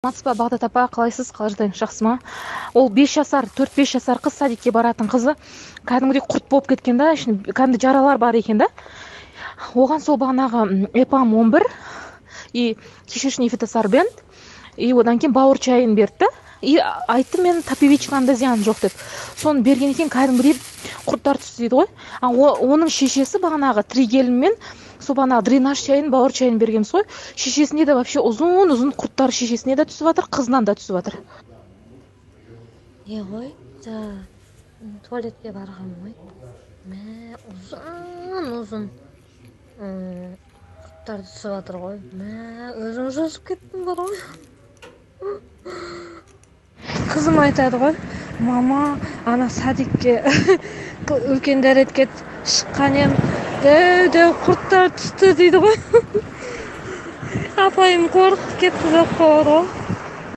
Саламатсыз ба, Бағдат апа, қалайсыз, қалай жағдайыңыз, жақсы ма? Ол 5 жасар, 4-5 жасар қыз, садикке баратын қызы кәдімгідей құрт болып кеткен да, ішінде кәдімгі жаралар бар екен да. Оған сол бағанағы эпам 11 и кишечный фитосорбент, и одан кейін бауыр чайын берді да. И айтты, мен топивичканың да зияны жоқ деп. Соны берген екен, кәдімгідей құрттар түсті дейді ғой. А оның шешесі бағанағы тригелінмен сол бағанағы дренаж чайын, бауыр чайын бергенбіз ғой. Шешесіне де вообще ұзын ұзын құрттар шешесіне де түсіп жатыр, қызынан да түсіп жатыр. Не ғой, жаңа туалетке барғанмын ғой, мә, ұзын ұзын құрттар түсіп жатыр ғой. Мә, өзім шошып кеттім бар ғой. Қызым айтады ғой: «Мама, ана садикке үлкен дәретке шыққан едім, дәу дәу құрттар түсті», – дейді ғой. Апайым қорқып кетті деп қояды ғой.